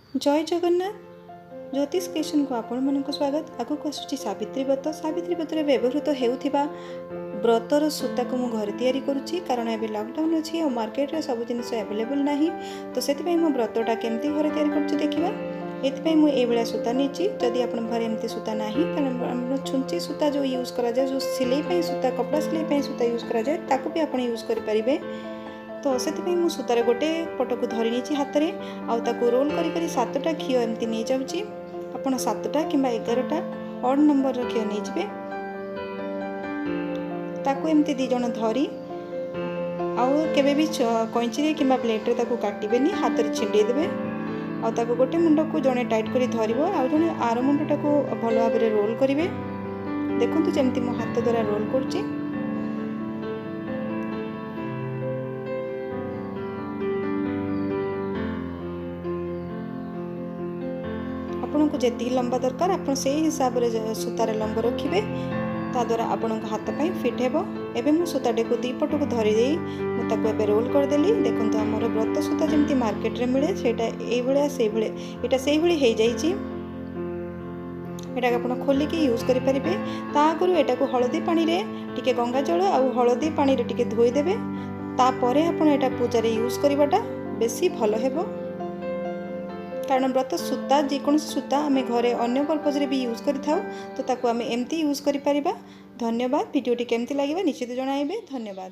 ଜୟ ଜଗନ୍ନାଥ। ଜ୍ୟୋତିଷ କ୍ରିଏସନକୁ ଆପଣମାନଙ୍କୁ ସ୍ୱାଗତ। ଆଗକୁ ଆସୁଛି ସାବିତ୍ରୀ ବ୍ରତ। ସାବିତ୍ରୀ ବ୍ରତରେ ବ୍ୟବହୃତ ହେଉଥିବା ବ୍ରତର ସୂତାକୁ ମୁଁ ଘରେ ତିଆରି କରୁଛି, କାରଣ ଏବେ ଲକଡାଉନ୍ ଅଛି ଆଉ ମାର୍କେଟରେ ସବୁ ଜିନିଷ ଆଭେଲେବୁଲ୍ ନାହିଁ। ତ ସେଥିପାଇଁ ମୁଁ ବ୍ରତଟା କେମିତି ଘରେ ତିଆରି କରୁଛି ଦେଖିବା। ଏଥିପାଇଁ ମୁଁ ଏଇଭଳିଆ ସୂତା ନେଇଛି। ଯଦି ଆପଣଙ୍କ ଘରେ ଏମିତି ସୂତା ନାହିଁ, ତାହେଲେ ଆମର ଛୁଞ୍ଚି ସୂତା ଯେଉଁ ୟୁଜ୍ କରାଯାଏ, ଯେଉଁ ସିଲେଇ ପାଇଁ ସୂତା, କପଡ଼ା ସିଲେଇ ପାଇଁ ସୂତା ୟୁଜ୍ କରାଯାଏ, ତାକୁ ବି ଆପଣ ୟୁଜ୍ କରିପାରିବେ। ତ ସେଥିପାଇଁ ମୁଁ ସୂତାରେ ଗୋଟେ ପଟକୁ ଧରି ନେଇଛି ହାତରେ ଆଉ ତାକୁ ରୋଲ୍ କରି କରି 7ଟା ଖିଅ ଏମିତି ନେଇଯାଉଛି। ଆପଣ 7ଟା କିମ୍ବା 11ଟା ଅଡ଼୍ ନମ୍ବରର ଖିଅ ନେଇଯିବେ। ତାକୁ ଏମିତି 2 ଜଣ ଧରି, ଆଉ କେବେ ବି କଇଁଚିରେ କିମ୍ବା ବ୍ଲେଡ଼୍ରେ ତାକୁ କାଟିବେନି, ହାତରେ ଛିଣ୍ଡେଇ ଦେବେ। ଆଉ ତାକୁ ଗୋଟେ ମୁଣ୍ଡକୁ ଜଣେ ଟାଇଟ୍ କରି ଧରିବ ଆଉ ଜଣେ ଆର ମୁଣ୍ଡଟାକୁ ଭଲ ଭାବରେ ରୋଲ୍ କରିବେ। ଦେଖନ୍ତୁ ଯେମିତି ମୁଁ ହାତ ଦ୍ୱାରା ରୋଲ୍ କରୁଛି। ଆପଣଙ୍କୁ ଯେତିକି ଲମ୍ବା ଦରକାର ଆପଣ ସେଇ ହିସାବରେ ସୂତାର ଲମ୍ବ ରଖିବେ, ତା ଦ୍ୱାରା ଆପଣଙ୍କ ହାତ ପାଇଁ ଫିଟ୍ ହେବ। ଏବେ ମୁଁ ସୂତାଟିକୁ 2 ପଟକୁ ଧରିଦେଇ ମୁଁ ତାକୁ ଏବେ ରୋଲ୍ କରିଦେଲି। ଦେଖନ୍ତୁ, ଆମର ବ୍ରତ ସୂତା ଯେମିତି ମାର୍କେଟରେ ମିଳେ ସେଇଟା ଏଇଭଳିଆ, ସେଇଭଳି ଏଇଟା ସେଇଭଳି ହେଇଯାଇଛି। ଏଟାକୁ ଆପଣ ଖୋଲିକି ୟୁଜ୍ କରିପାରିବେ। ତା ଆଗରୁ ଏଟାକୁ ହଳଦୀ ପାଣିରେ ଟିକେ, ଗଙ୍ଗା ଜଳ ଆଉ ହଳଦୀ ପାଣିରେ ଟିକେ ଧୋଇଦେବେ। ତାପରେ ଆପଣ ଏଇଟା ପୂଜାରେ ୟୁଜ୍ କରିବାଟା ବେଶୀ ଭଲ ହେବ, କାରଣ ବ୍ରତ ସୂତା ଯେକୌଣସି ସୂତା ଆମେ ଘରେ ଅନ୍ୟ ପର୍ପଜ୍ରେ ବି ୟୁଜ୍ କରିଥାଉ, ତ ତାକୁ ଆମେ ଏମିତି ୟୁଜ୍ କରିପାରିବା। ଧନ୍ୟବାଦ। ଭିଡ଼ିଓଟି କେମିତି ଲାଗିବ ନିଶ୍ଚିତ ଜଣାଇବେ। ଧନ୍ୟବାଦ।